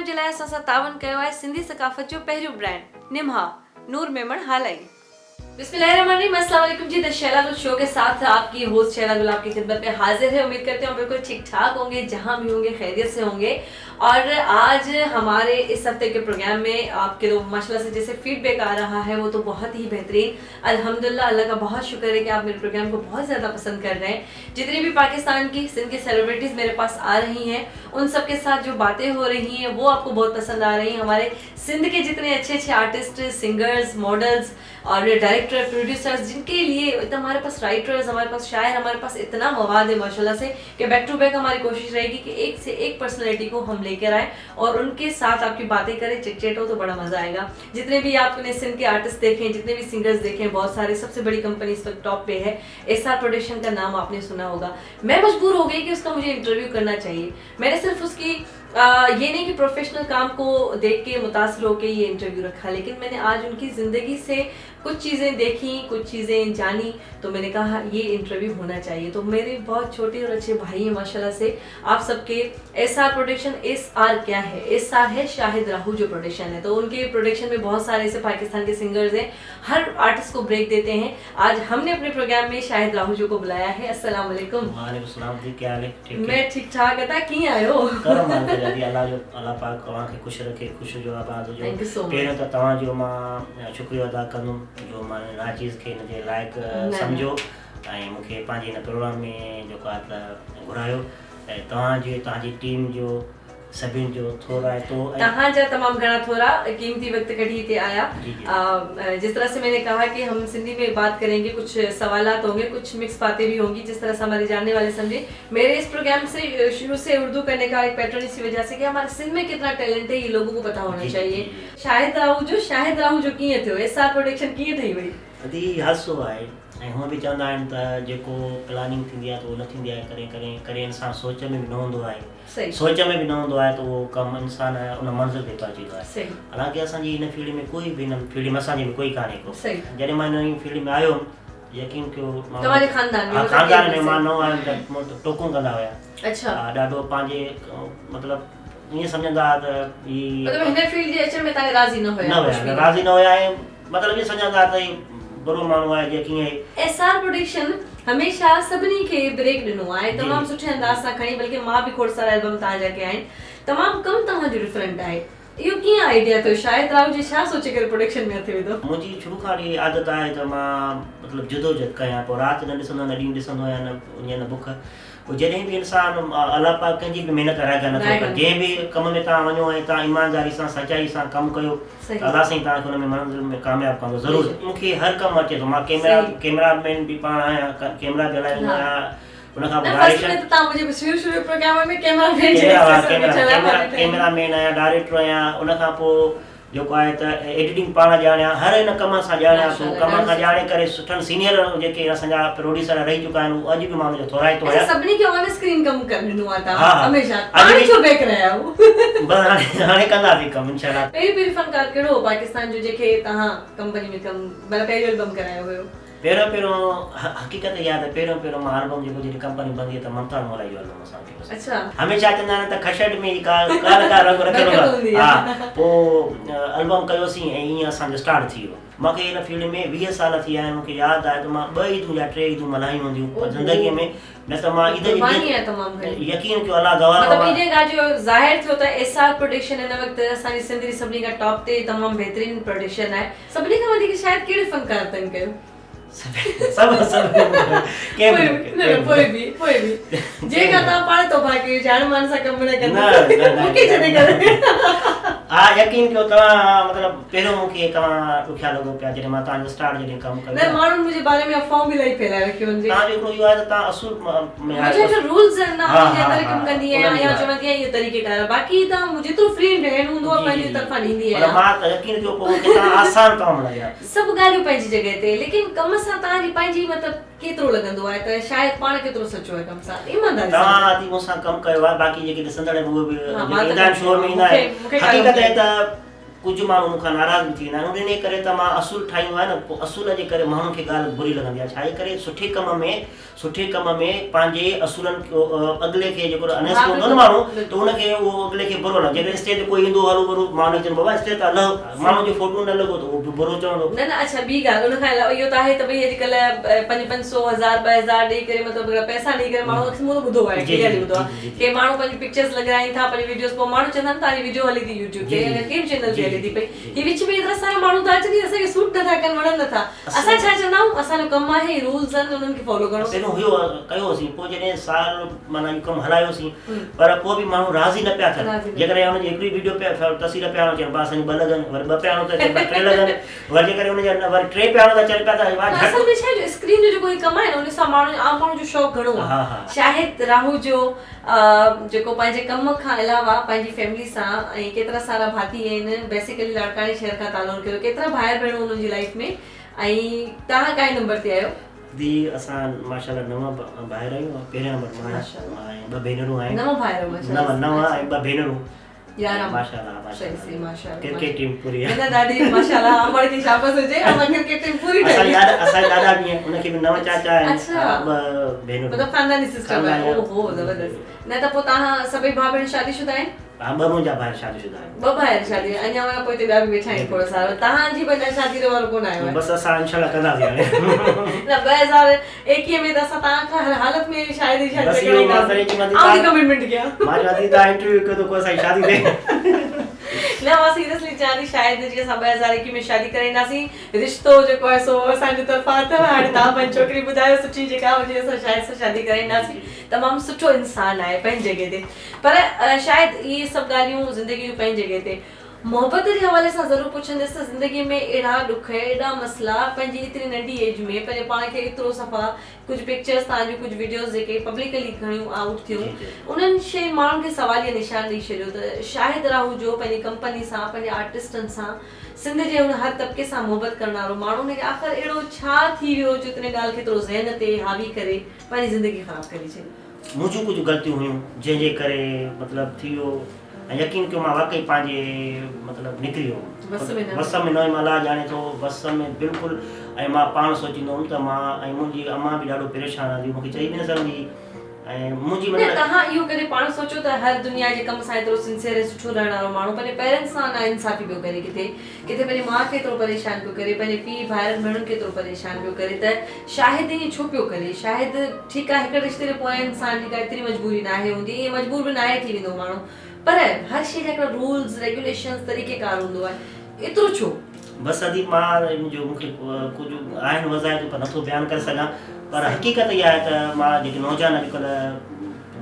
جي لاء اسان سان تعاون ڪيو آهي سنڌي ثقافت جو پهريون برانڊ نمها نور ميمڻ هالائي. بسم الله الرحمن الرحيم السلام عليڪم جي the Shehla Gul show ڪي ساٿ آپ ڪي هوسٽ شهلا گل آپ ڪي خدمت ۾ حاضر هي اميد ڪرتي هون بلڪل ٺيڪ ٺاڪ هونگي جهان ڀي هونگي خيريت سي هونگي اور آج هماري اس هفتي ڪي پروگرام ۾ آپ ڪي تو ماشاءالله سي جيسي فيڊ بيڪ آ رها هي وو تو بهت هي بهترين الحمدلله الله ڪا بهت شڪر هي ڪي آپ ميري پروگرام ڪو بهت زياده پسند ڪر رهي هين جتني ڀي پاڪستان ڪي سنڌ ڪي سيلبرٽيز ميري پاس آ رهي هين ان سب ڪي ساٿ جو باتين هو رهي هين وو آپ ڪو بهت پسند آ رهي هين هماري سنڌ ڪي جتني اڇي اڇي آرٽسٽ سنگرز ماڊلز اور ڊائريڪٽر پروڊيوسرز جن ڪي ليي اتنا هماري پاس رائٽرز هماري پاس شاعر هماري پاس اتنا مواد هي ماشاءالله سي ڪي بيڪ ٽو بيڪ هماري ڪوشش رهي گي ڪي ايڪ سي ايڪ پرسنلٽي ڪو هم لي ڪر آئين اور ان ڪي ساٿ آپ ڪي باتين ڪرين چٽ چيٽ هو تو بڙا مزا آئي گا جتني بي آپ ني سنڌ ڪي آرٽسٽ ديکي هين جتني بي سنگرز ديکي هين بهت ساري سب سي بڙي ڪمپني اس وقت ٽاپ پي هي ايس آر پروڊڪشن ڪا نام آپ ني سنا هوگا مين مجبور هو گئي ڪي اس ڪا مجهي انٽرويو ڪرنا چاهيي مين ني صرف اس ڪي ये नहीं कि प्रोफेशनल काम को देख के मुतासर होके ये इंटरव्यू रखा लेकिन मैंने आज उनकी ज़िंदगी से कुछ चीज़ें देखी कुछ चीज़ें जानी तो मैंने कहा ये इंटरव्यू होना चाहिए तो मेरे बहुत छोटे और अच्छे भाई हैं माशाल्लाह से आप सबके S R production S R क्या है एस आर है शाहिद राहू जो प्रोडक्शन है तो उनके प्रोडक्शन में बहुत सारे ऐसे पाकिस्तान के सिंगर्स हैं हर आर्टिस्ट को ब्रेक देते हैं आज हमने अपने प्रोग्राम में शाहिद राहूजो को बुलाया है अस्सलाम वालेकुम वालेकुम सलाम जी क्या हाल है ठीक मैं ठीक ठाक अदा कीअं आहियो करम آهي الله جي الله جو الله پاڪ توهان کي خوش رکي خوش هجو آباد هجو thank you سو مچ پهريون ته توهان جو مان شڪريو ادا ڪندم جو مان ناچيز کي هن جي لائق سمجهيو ۽ مون کي پنهنجي هن پروگرام ۾ جيڪو آهي ته گهرايو ۽ توهان جي توهان جي ٽيم جو سڀن جو ٿورائتو ۽. توهان جا تمام گهڻا ٿورا قيمتي وقت ڪڍي هتي آيا جس طرح سي مين ني ڪها ڪي هم سنڌي ۾ بات ڪرين گي ڪجھ سوالات هونگي ڪجھ مڪس باتين ڀي هونگي جس طرح سي هماري جانني والي سمجهي ميري اس پروگرام سي شروع سي اردو ڪرني ڪا ايڪ پيٽرن اسي وجه سي ڪي هماري سنڌ ۾ ڪتنا ٽيلنٽ هي يي لوگون ڪو پتا هونا چاهيي شاهد راهوجو شاهد راهوجو ڪيئن ٿيو ايس آر پروڊڪشن ڪيئن ٺهي وئي. ادي هي حادثو آهي ۽ هونء به چوندا آهن ته جيڪو پلاننگ ٿيندي آهي ته اهو نه ٿيندي آهي ڪڏهن ڪڏهن ڪڏهن انسان سوچ ۾ به نه هوندو آهي سوچ ۾ به نه هوندو آهي ته اهو ڪم انسان ان منزل تي پهچي ويندو آهي حالانڪه اسان جي هن فيلڊ ۾ ڪوئي به هن فيلڊ ۾ اسان جي ۾ ڪوئي ڪانهي ڪو جڏهن مان هن فيلڊ ۾ آيو هيم يقين ڪيو خاندان ۾ مان نئون آيم ته ٽوڪون ڪندا هيا اڇا ڏاڍو پنهنجي مطلب ائين سمجهندا هئا ته هي مطلب هن فيلڊ جي اچڻ ۾ توهان راضي نه هيا نه هيا راضي نه هيا ۽ مطلب ائين سمجهندا ته هي برو ماڻهو آهي جي ڪيئن هي. ايس آر پروڊڪشن هميشه سڀني کي بريڪ ڏنو آهي تمام سٺي انداز سان کڻي بلڪه مان به کوڙ سارا البم توهان جا ڪيا آهن تمام ڪم توهان جو ڊفرنٽ آهي اهو ڪيئن آئيڊيا ٿيو شاهد راهو جي ڇا سوچي ڪري پروڊڪشن ۾ هٿ وڌو. منهنجي شروع کان وٺي عادت آهي ته مان مطلب جدوجھد ڪيان پوء رات نه ڏسندو آهيان نه ڏينهن ڏسندو آهيان نه اڃ نه بک پوء جڏهن به انسان الله پاڪ ڪنهن جي به محنت رائگان نٿو ڪري جنهن به ڪم ۾ توهان وڃو ۽ توهان ايمانداري سان سچائي سان ڪم ڪيو ته الله سائين توهان کي ان ۾ منزل ۾ ڪامياب ڪندو ضرور مون کي هر ڪم اچي ٿو مان ڪيمرا ڪيمرا مين به پاڻ آهيان ڪيمرا به هلائيندو آهيان ان کان پوء ڊائريڪشن ڪيمرا مين آهيان ڊائريڪٽر آهيان ان کان پوء جيڪو آهي ته ايڊيٽنگ پاڻ ڄاڻيان هر ان ڪم سان ڄاڻيان ٿو ڪم کان ڄاڻي ڪري سٺن سينيئر جيڪي اسان جا پروڊيوسر رهي چڪا آهن اڄ به مان ان جو ٿورائتو آهيان. سڀني کي آن اسڪرين ڪم ڪرڻ ڏنو آهي توهان هميشه هاڻي ڇو بيڪ رهيا آهيو. بس هاڻي هاڻي ڪنداسين ڪم انشاء الله. پهريون پهريون فنڪار ڪهڙو هو پاڪستان جو جنهن کي توهان ڪمپني ۾ ڪم مطلب پهريون البم ڪرايو هيو. پهريون پهريون حقيقت اها آهي ته پهريون پهريون مان البم جيڪو جڏهن ڪمپني بند ٿي ته ممتاز مولائي جو البم اسان ڪيوسين. اڇا. هميشه چوندا آهن ته کشٽ ۾ ڪا ڪا نه ڪا رنگ رکيل هوندو آهي. ها پوء البم ڪيوسين ۽ ائين اسان جو اسٽارٽ ٿي ويو. مان کي هن فيلڊ ۾ 20 سال ٿي ويا آهن مون کي ياد آهي ته مان ٻه عيدون يا ٽي عيدون ملهايون هونديون پر زندگي ۾ نه ته مان عيد جي ڏينهن يقين ڪيو الله گواهه مطلب انهيء ڳالهه جو ظاهر ٿيو ته ايس آر پروڊڪشن هن وقت اسان جي سنڌ جي سڀني کان ٽاپ تي تمام بهترين پروڊڪشن آهي. سڀني کان وڌيڪ شايد ڪهڙي فنڪار تنگ ڪيو؟ سڀ سڀ ڪنهن به نه نه پوء به پوء به جنهن کان توهان پاڻ توبه ڪئي هجي هاڻي مان ان سان ڪم نه ڪندس مون کي ڇڏي ڪري. ها يقين ڪيو توهان مطلب پهريون مون کي توهان ڏکيا لڳو پيا جڏهن مان توهان جو اسٽارٽ جڏهن ڪم ڪيو نه ماڻهن منهنجي باري ۾ افواهون به الاهي ڦهلائي رکيون آهن توهان جو هڪڙو اهو آهي ته توهان اصول ۾ آهيو منهنجا هڪڙا رولز آهن نه انهن جي اندر ڪم ڪندي آهيان يا چوندي آهيان اهو طريقي ڪار آهي باقي توهان جيترو فري هينڊ هوندو آهي پنهنجي طرفان ڏيندي آهيان پر مان ته يقين ڪيو پوء مون کي توهان آسان ڪم لڳيا. سڀ ڳالهيون پنهنجي جڳهه تي ليڪن ڪم سان توهان جي پنهنجي مطلب ڪيترو لڳندو آهي ته شايد پاڻ ڪيترو سچو آهي ڪم سان ايمانداري سان. توهان ادي مون سان ڪم ڪيو آهي باقي جيڪي ڏسندڙ آهن اهي به جيڪي ايندا آهن شو ۾ ايندا آهن حقيقت آهي ته ڪجهه ماڻهو مون کان ناراض به ٿي ويندا آهن انهي ڪري ته مان اصول ٺاهيندو آهيان نه پوء اصول جي ڪري ماڻهن کي ڳالهه بري لڳندي آهي ڇا جي ڪري سٺي ڪم ۾ سٺي ڪم ۾ پنهنجي اصولن اڳلي کي جيڪو انيسٽ هوندو نه ماڻهو ته ان کي اهو اڳلي کي برو لڳي جيڪڏهن اسٽيج تي ڪوئي ايندو هرو ڀرو مان ان کي چوندو بابا اسٽيج تان لهه ماڻهو جو فوٽو نه لڳو ته اهو به برو چوندو. نه نه اڇا ٻي ڳالهه ان کان علاوه اهو ته آهي ته ڀئي اڄڪلهه پنج پنج سو هزار 2000 ڏئي ڪري مطلب هڪڙا پئسا ڏئي ڪري ماڻهو اڪثر مون ته ٻڌو آهي ڪليئرلي ٻڌو آهي ڪي ماڻهو پنهنجون پڪچرز لڳرائين ٿا پنهنجون ويڊيوز پوء ماڻهو چوندا آهن توهان جي ويڊيو هلي ٿي يوٽيوب تي يا ڪنهن به چينل تي هلي ٿي پئي هي وچ ۾ ايترا سارا ماڻهو ٿا اچن هي اسان کي سوٽ نٿا ڪن وڻن نٿا اسان ڇا چوندا آهيون اسان جو ڪم آهي رولز آهن انهن کي فالو ڪرڻو. پهريون هيو ڪيوسين پوء جڏهن سال معنيٰ اهو ڪم هلايوسين پر پوء به ماڻهو راضي نه پيا ٿين جيڪڏهن ان جي هڪڙي ويڊيو پيا تصوير پيا هڻو چون پيا اسان جون ٻه لڳن وري ٻه پيا هڻو ته چون پيا ٽي لڳن وري جيڪڏهن ان جا وري ٽي پيا هڻو ته چون پيا ته واهه گهٽ. اصل ۾ ڇا آهي جو اسڪرين جو جيڪو هي ڪم آهي نه ان سان ماڻهو عام ماڻهو جو شوق گهڻو آهي شاهد راهوجو جيڪو پنهنجي ڪم کان علاوه پنهنجي فيملي سان ۽ ڪيترا سارا ڀاتي آهن بيسيڪلي لاڙڪاڻي شهر کان تعلق رکي ٿو ڪيترا ڀائر ڀيڻون انهن جي لائيف ۾ ۽ توهان ڪائين نمبر تي آهيو؟ The اسان ماشاءالله نو ڀائر آهيون پهريان نمبر مان آهيان ۽ ٻه ڀينرون آهن. نو ڀائر ماشاءالله. نو نو ۽ ٻه ڀينرون. 11 ماشاءالله ماشاءالله صحيح ماشاءالله ڪرڪيٽ ٽيم پوري آهي. نه ڏاڍي ماشاءالله امڙ کي شابس هجي امڙ ڪرڪيٽ ٽيم پوري ٺاهي. اسان ڏاڏا اسان ڏاڏا به آهن ان کي به نو چاچا آهن ٻه ڀينرون. مطلب خانداني سسٽم آهي اوهو زبردست نه ته پوء توهان سڀئي ڀاء ڀيڻ شادي شده آهن؟ ها ٻه منهنجا ڀائر شادي شده آهن. ٻه ڀائر شادي اڃا معنيٰ پوئتي ٻيا به ويٺا آهن کوڙ سارا توهان جي به اڃا شادي وارو ڪونه آيو آهي. بس اسان انشاء الله ڪنداسين هاڻي. نه 2021 ۾ ته اسان توهان کان هر حالت ۾ شايد ئي شادي بس اهو مان ڪري چيو آئون ٿي ڪمٽمينٽ ڪيان. مان چوان ٿي توهان انٽرويو ڪيو ته ڪو اسان جي شادي ٿئي. نه مان سيريسلي چوان ٿي شايد جي اسان 2021 ۾ شادي ڪرائينداسين رشتو جيڪو آهي سو اسان جي طرفان اٿو هاڻي توهان پنهنجي ڇوڪري ٻڌايو سٺي جيڪا هجي اسان شايد سان شادي ڪرائينداسين تمام سٺو انسان آهي پنهنجي جڳهه تي پر شايد اهي سڀ ڳالهيون زندگي جون پنهنجي جڳهه تي محبت جي حوالي سان ضرور پڇنديس ته زندگي ۾ اهڙا ڏک ايڏا مسئلا پنهنجي ايتري ننڍي ايج ۾ پنهنجي پاڻ کي ايترو صفا ڪجهه پڪچرز توهان جون ڪجهه وڊيوز جيڪي پبلڪلي گهڻيون آئوٽ ٿيون انهن شين ماڻهن کي سواليه نشان ڏئي ڇڏيو ته شاهد راهوجو پنهنجي ڪمپني سان پنهنجي آرٽسٽن سان سنڌ جي ان هر طبقي سان محبت ڪرڻ وارو ماڻهو ان کي آخر اهڙو ڇا ٿي ويو جو ان ڳالهه کي ايترو ذهن تي حاوي ڪري پنهنجي زندگي خراب ڪري ڇڏي. منهنجون ڪجهه غلطيون هيون جنهن جي ڪري مطلب ٿي ويو ۽ يقين ڪيو مان واقعي پنهنجي مطلب نڪري ويو وس ۾ نه وس ۾ نه هيم الله ڄاڻي ٿو وس ۾ بلڪل ۽ مان پاڻ سوچيندو هوم ته مان ۽ منهنجي امان به ڏاڍو پريشان رهندي هئي مونکي چئي به نه سگهندي هئي ۽ منهنجي نه توهان اهو ڪڏهن پاڻ سوچيو ته هر دنيا جي ڪم سان ايترو سنسيئر ۽ سٺو رهڻ وارو ماڻهو پنهنجي پيرنٽس سان ناانصافي پيو ڪري ڪٿي ڪٿي پنهنجي ماء کي ايترو پريشان پيو ڪري پنهنجي پيء ڀائرن ڀيڻن کي ايترو پريشان پيو ڪري ته شاهد ائين ڇو پيو ڪري شاهد ٺيڪ آهي هڪ رشتي جي پويان انسان جي ڪا ايتري مجبوري ناهي هوندي ائين مجبور به ناهي ٿي ويندو ماڻهو پر هر شيء جا هڪڙا رولز ريگيوليشنز طريقي ڪار هوندو آهي ايترو ڇو؟ بس ادي مان ان جو مون کي ڪجهه آهن وضاحتون پر نٿو بيان ڪري سگهان پر حقيقت اها آهي ته مان جيڪي نوجوان اڄڪلهه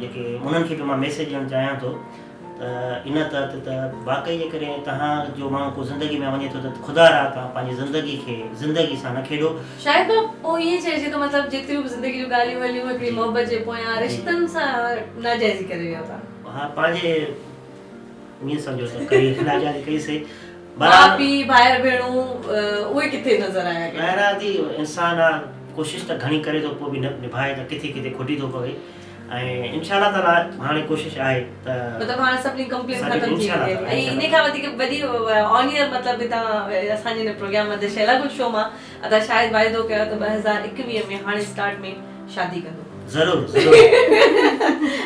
جيڪي انهن کي به مان ميسيج ڏيڻ چاهيان ٿو ته ان تحت ته واقعي جيڪڏهن توهان جو ماڻهو ڪو زندگي ۾ وڃي ٿو ته خدا را توهان پنهنجي زندگي کي زندگي سان نه کيڏو. شايد پوء ائين چئجي ته مطلب جيتريون به زندگي جون ڳالهيون هليون هڪڙي محبت جي پويان رشتن سان ناجائزي ڪري ويا ٿا. ها پنهنجي ائين سمجهو ته ڪئي ناجائزي ڪئي سي. ماء پيء ڀائر ڀيڻون اهي ڪٿي نظر آيا ڪڏهن. بهرحال جي انسان آ ڪوشش ته گهڻي ڪري ٿو پوء به نه نڀائي ته ڪٿي ڪٿي کٽي ٿو پوي. ۽ انشاء الله تعالي هاڻي ڪوشش آهي ته مطلب هاڻي سڀني ڪمپلين ختم ٿي ويندي ۽ انهي کان وڌيڪ وڏي آن ايئر مطلب به توهان اسان جي هن پروگرام مان شهلا گل شو مان ادا شاهد واعدو ڪيو ته 2021 ۾ هاڻي اسٽارٽ ۾ شادي ڪندو. ضرور ضرور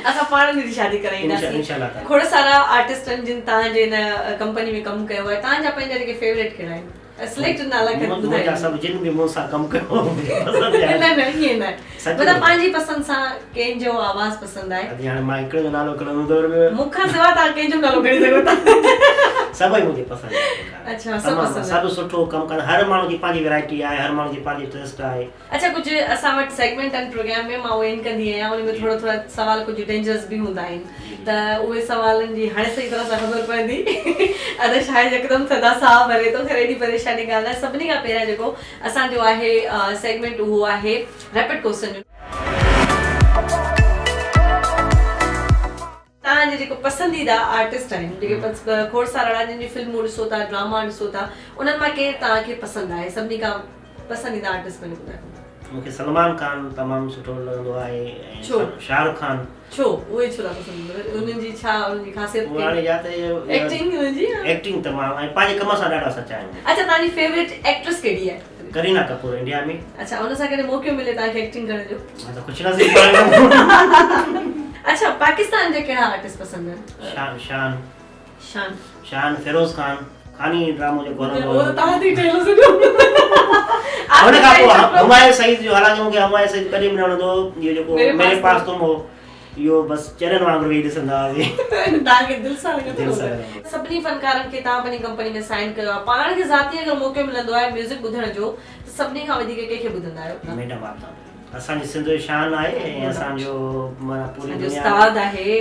اسان پاڻ ان جي شادي ڪرائينداسين. کوڙ سارا آرٽسٽ آهن جن توهان جي هن ڪمپني ۾ ڪم ڪيو آهي توهان جا پنهنجا جيڪي فيوريٽ ڪهڙا آهن؟ سليڪٽ نالا کڻي ٻڌايو. منهنجا سڀ جن به مون سان ڪم ڪيو پسند آهن. نه نه ائين نه مطلب پنهنجي پسند سان ڪنهن جو آواز پسند آهي. ادي هاڻي مان هڪڙي جو نالو کڻندم ته وري مون کان سوا توهان ڪنهن جو به نالو کڻي سگهو ٿا. سڀئي منهنجي پسند آهن. اڇا سڀ پسند سڀ سٺو ڪم ڪن هر ماڻهو جي پنهنجي ورائٽي آهي هر ماڻهو جي پنهنجي ٽيسٽ آهي. اڇا ڪجهه اسان وٽ سيگمينٽ آهن پروگرام ۾ مان اهي ان ڪندي آهيان ان ۾ ٿورا ٿورا سوال ڪجهه ڊينجرس به هوندا آهن ته اهي سوالن جي هاڻي صحيح طرح سان خبر پوندي ادا شاهد يڪدم ٿڌا ساهه ڀري ٿو خير ايڏي پريشاني ڳالهه ناهي سڀني کان پهريان جيڪو اسان جو آهي سيگمينٽ اهو آهي ريپڊ ڪوسچن جو. توهان جا جيڪو پسنديده آرٽسٽ آهن جيڪي کوڙ سارا جن جون فلمون ڏسو ٿا ڊراما ڏسو ٿا انهن مان ڪير توهان کي پسند آهي سڀني کان پسنديده آرٽسٽ پنهنجو ٻڌايو. مون کي سلمان خان تمام سٺو لڳندو آهي ڇو؟ ۽ شاهه رخ خان. ڇو اهي ڇو ٿا پسند انهن جي ڇا انهن جي خاصيت ڪهڙي؟ هاڻي يا ته ايڪٽنگ انهن جي ايڪٽنگ تمام ۽ پنهنجي ڪم سان ڏاڍا سچا آهن. اڇا توهان جي فيوريٽ ايڪٽرس ڪهڙي آهي؟ ڪرينا ڪپور انڊيا ۾. اڇا ان سان ڪڏهن موقعو ملي توهان کي ايڪٽنگ ڪرڻ جو؟ مان ته خوش نصيب پاڻ. اڇا پاڪستان جا ڪهڙا آرٽسٽ پسند آهن؟ شان شان شان شان فيروز خان خاني ڊرامو جيڪو هلندو هو توهان تي ٺهيل سڄو. ان کان پوء همايون سعيد جو، حالانڪه مونکي همايون سعيد ڪڏهن به نه وڻندو هو. اهو جيڪو ميري پاس تم هو اهو بس چرين وانگر ويهي ڏسندا هئاسين. توهان کي دل سان لڳندو هو. سڀني فنڪارن کي توهان پنهنجي ڪمپني ۾ سائن ڪيو آهي، پاڻ کي ذاتي اگر موقعو ملندو آهي ميوزڪ ٻڌڻ جو ته سڀني کان وڌيڪ ڪنهن کي ٻڌندا آهيو؟ ميڊم آفتاب اسان جي سنڌ جو شان آهي ۽ اسان جو معنيٰ پوري دنيا استاد آهي.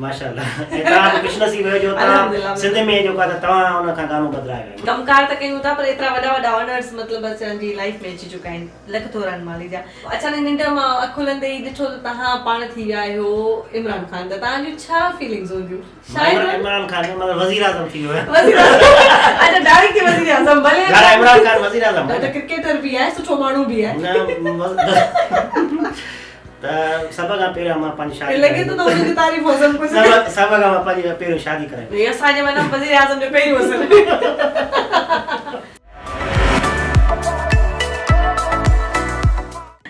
ماشاءالله ۽ توهان به خوش نصيب آهيو جو توهان سنڌ ۾ جيڪو آهي ته توهان ان کان گانو ٻڌرايو آهي. ڪم ڪار ته ڪيون ٿا پر ايترا وڏا وڏا آنرز مطلب اسان جي لائيف ۾ اچي چڪا آهن لک ٿورا آهن مالڪ جا. اچانڪ ننڊ مان اک کلندي ئي ڏٺو ته توهان پاڻ ٿي ويا آهيو عمران خان ته توهان جون ڇا فيلنگز هونديون؟ شايد عمران خان نه مطلب وزير اعظم ٿي ويو آهي. اڇا ڊائريڪٽ ٿي وزير اعظم ڀلي. لاڙا عمران خان وزير اعظم نه ته ڪرڪيٽر به آهي سٺو ماڻهو به آهي. نه ته سڀ کان پهريان مان پنهنجي شادي لڳي ٿو ته ان جي تعريف هجن ڪجهه سڀ کان مان پنهنجي پهريون شادي ڪرائي. اسان جي معنيٰ وزير اعظم جو پهريون اثر.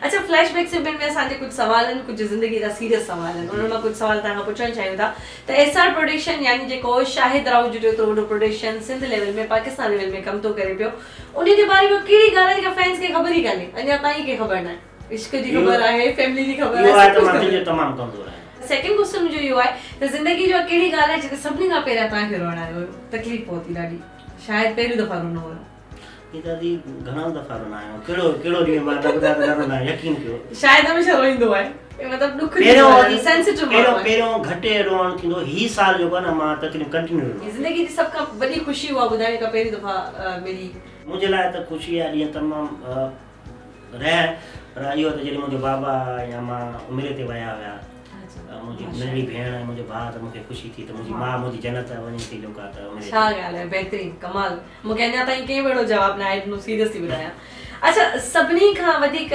اڇا فليش بيڪ سيگمينٽ ۾ اسان جي ڪجهه سوال آهن ڪجهه زندگي جا سيريس سوال آهن انهن مان ڪجهه سوال توهان کان پڇڻ چاهيون ٿا ته ايس آر پروڊڪشن يعني جيڪو شاهد راهوجو جو ايترو وڏو production Sindh level ۾ Pakistan level ۾ ڪم ٿو ڪري پيو انهي جي باري ۾ ڪهڙي ڳالهه آهي جيڪا فينس کي خبر ئي ڪانهي اڃا تائين کي خبر ناهي عشق جي خبر آهي فيملي جي خبر آهي سڀ ڪجهه خبر تمام ڪمزور آهي. سيڪنڊ ڪوسچن منهنجو اهو آهي ته زندگي جو ڪهڙي ڳالهه آهي جتي سڀني کان پهريان توهان کي روئڻ آيو هيو تڪليف پهتي ڏاڍي شايد پهريون دفعا رنو هيو. هي دادي گهڻا دفعا رنا آهيان ڪهڙو ڪهڙو ڏينهن مان نه ٻڌايان ته نه رنا آهيان يقين ڪيو. شايد هميشه روئيندو آهي مطلب ڏک ٿيندو آهي سينسيٽو ماڻهو آهي. پهريون گهٽ روئڻ ٿيندو هي سال جيڪو آهي نه مان تقريبن ڪنٽينيو رنو. زندگي جي سڀ کان وڏي خوشي اها ٻڌايو جيڪا پهريون دفعا ملي. منهنجي لاء ته خوشي جا ڏينهن تمام رهيا آهن پر اهو ته جڏهن منهنجو بابا يا مان عمري تي ويا هيا منهنجي ننڍڙي ڀيڻ ۽ منهنجو ڀاء ته مون کي خوشي ٿي ته منهنجي ماء منهنجي جنت وڃي ٿي جيڪا ته عمري تي. ڇا ڳالهه آهي بهترين ڪمال مون کي اڃا تائين ڪنهن به اهڙو جواب ناهي ڏنو سيريسلي ٻڌايان اڇا سڀني کان وڌيڪ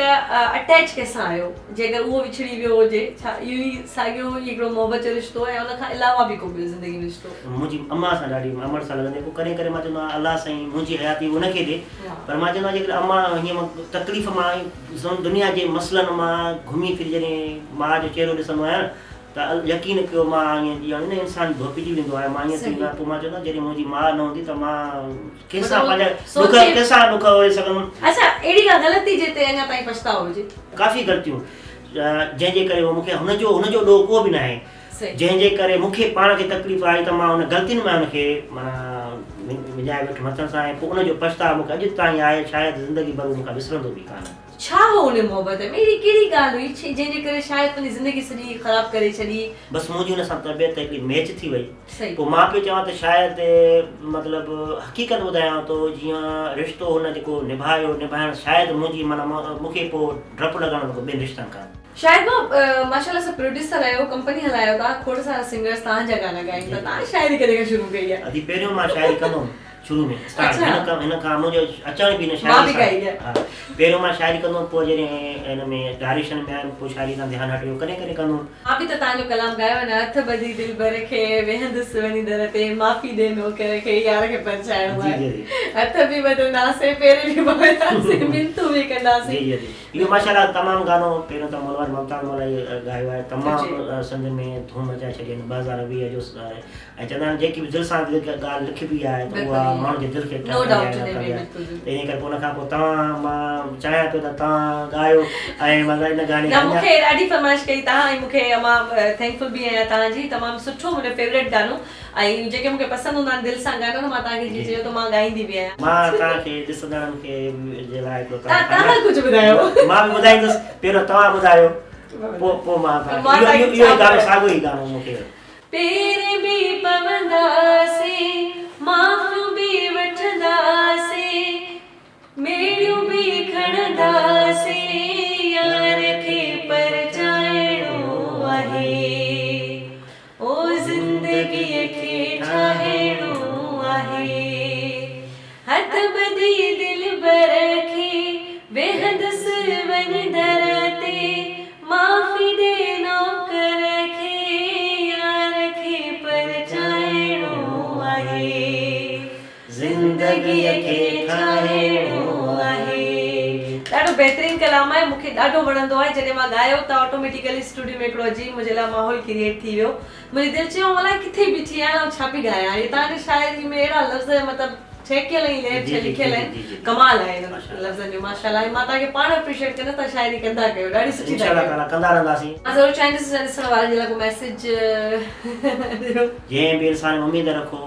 اٽيچ ڪنهن سان آهيو جي اگر اهو وڇڙي ويو هجي ڇا اهو ئي ساڳيو ئي هڪڙو محبت جو رشتو ۽ ان کان علاوه به ڪو ٻيو زندگي ۾ رشتو. منهنجي امان سان ڏاڍي امڙ سان لڳندي پوء ڪڏهن ڪڏهن مان چوندو آهيان الله سائين منهنجي حياتي ان کي ڏي پر مان چوندو آهيان جيڪڏهن امان هيئن مان تڪليف مان دنيا جي مسئلن مان گهمي ڦري جڏهن ماء جو چهرو ڏسندو آهيان ته يقين ڪيو مان ائين ڄڻ نه انسان ڌوپجي ويندو آهي مان ائين ٿي ويندو آهيان پوء مان چوندو آهيان جڏهن منهنجي ماء نه هوندي ته مان ڪنهن سان پنهنجا ڏک ڪنهن سان ڏک اوري سگهندم. اڇا اهڙي ڪا غلطي جنهن تي اڃا تائين پڇتاء هجي؟ ڪافي غلطيون جنهن جي ڪري مون کي هن جو هن جو ڏوهه ڪو به ناهي جنهن جي ڪري مون کي پاڻ کي تڪليف آئي ته مان ان غلطين مان هن کي معنيٰ وڃائي ويٺم هٿن سان ۽ پوء ان جو پڇتاء مون کي اڄ تائين آهي شايد زندگي ڀر اهو مون کان وسرندو به ڪانه. ڇا هو ان محبت ۾ اهڙي ڪهڙي ڳالهه هئي جنهن جي ڪري شايد پنهنجي زندگي سڄي خراب ڪري ڇڏي. بس منهنجي ان سان طبيعت هڪڙي ميچ ٿي وئي پوء مان پيو چوان ته شايد مطلب حقيقت ٻڌايان ٿو جيئن رشتو هن جيڪو نڀايو نڀائڻ شايد منهنجي معنيٰ مون کي پوء ڊپ لڳڻ لڳو ٻين رشتن کان. شاهد ڀاء ماشاءالله سڀ پروڊيوسر آهيو ڪمپني هلايو ٿا کوڙ سارا سنگرس توهان جا گانا ڳائين ٿا توهان شاعري ڪڏهن کان شروع ڪئي آهي. ادي پهريون مان شاعري ڪندو هوم شروع ۾ اسٽارٽ هن کان هن کان منهنجو اچڻ به هن شاعري سان ها پهريون مان شاعري ڪندو هوم پوء جڏهن هن ۾ ڊائريڪشن ۾ آيم پوء شاعري تان ڌيان هٽي ويو ڪڏهن ڪڏهن ڪندو هوم. مان به ته توهان جو ڪلام ڳايو آهي نه هٿ ٻڌي دلبر کي ويهندس وڃي در تي معافي ڏي نوڪر کي يار کي پرچائڻو آهي هٿ به ٻڌنداسين پير به پونداسين منٿون به ڪنداسين. جي جي اهو ماشاءالله تمام گانو پهريون ته مولوي ممتاز مولائي ڳايو آهي تمام سنڌ ۾ ڌوم مچائي ڇڏي آهي 2020 جو ۽ چوندا آهن جيڪي به دل سان ڳالهه لکبي آهي ته اها ماڻهن جي دل کي ٽچ ڪندي آهي ته انهي ڪري پوء ان کان پوء توهان مان چاهيان پيو ته توهان ڳايو ۽ مطلب ان گاني نه مون کي ڏاڍي فرمائش ڪئي توهان ۽ مون کي مان ٿينڪفل به آهيان توهان جي تمام سٺو منهنجو فيوريٽ گانو ۽ جيڪي مون کي پسند هوندا آهن دل سان گانا ته مان توهان کي جيئن چيو ته مان ڳائيندي به آهيان. مان توهان کي ڏسندڙن کي جي لاء هڪڙو توهان ڪجهه ٻڌايو. مان به ٻڌائيندس پهريون توهان ٻڌايو پوء پوء مان توهان کي اهو اهو ئي گانو ساڳيو ئي گانو مون کي. پير به پونداسين معافيون به وٺنداسين ميڙيون به کڻنداسين يار کي پرچائڻو آهي. او زندگيء کي ٺاهڻو آهي. هٿ ٻڌي دلبر کي ويهندس وڃي. ڪلام آهي مون کي ڏاڍو وڻندو آهي جڏهن مان ڳايو ته آٽوميٽيڪلي اسٽوڊيو ۾ هڪڙو عجيب منهنجي لاء ماحول ڪريئيٽ ٿي ويو منهنجي دل چيو آئون الائي ڪٿي بيٺي آهيان آئون ڇا پئي ڳايان هي توهان جي شاعري ۾ اهڙا لفظ مطلب ٺهڪيل ۽ لهر جي جي لکيل جي آهن جي جي ڪمال آهي انهن ماشاءالله لفظن جو ماشاءالله ۽ مان توهان کي پاڻ اپريشيئيٽ ڪندس توهان شاعري ڪندا ڪيو ڏاڍي سٺي ٿا انشاء الله ڪيو. تعالي ڪندا رهنداسين. مان ضرور چاهيندس اسان ڏسڻ وارن جي لاء ڪو ميسيج ڏيو. جنهن به انسان ۾ اميد رکو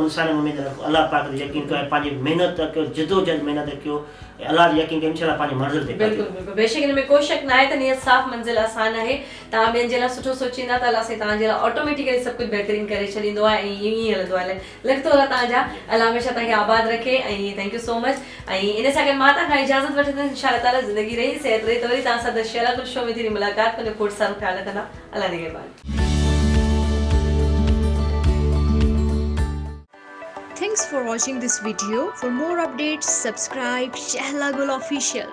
انسان ۾ اميد رکو الله پاڪ تي يقين ڪيو ۽ پنهنجي محنت ڪيو جدوجهد محنت ڪيو ۽ الله تي يقين ڪيو انشاء الله پنهنجي منزل تي بلڪل پهچندو. بلڪل بيشڪ ان ۾ ڪو شڪ ناهي ته نيت صاف منزل آسان آهي توهان ٻين جي لاء سٺو سوچيندا ته الله سائين توهان جي لاء آٽوميٽيڪلي سڀ ڪجهه بهترين ڪري ڇڏيندو آهي ۽ ائين ئي هلندو آهي لک ٿورا توهان جا الله هميشه توهان کي آباد رکي ۽ thank you سو مچ ۽ ان سان گڏ مان توهان کان اجازت وٺندس انشاء الله تعالي زندگي رهي صحت رهي ته وري توهان سان the Shehla Gul show ۾ ٿيندي ملاقات پنهنجو کوڙ سارو خيال رکندا الله نگهبان. Thanks for watching this video. For more updates, subscribe Shehla Gul Official.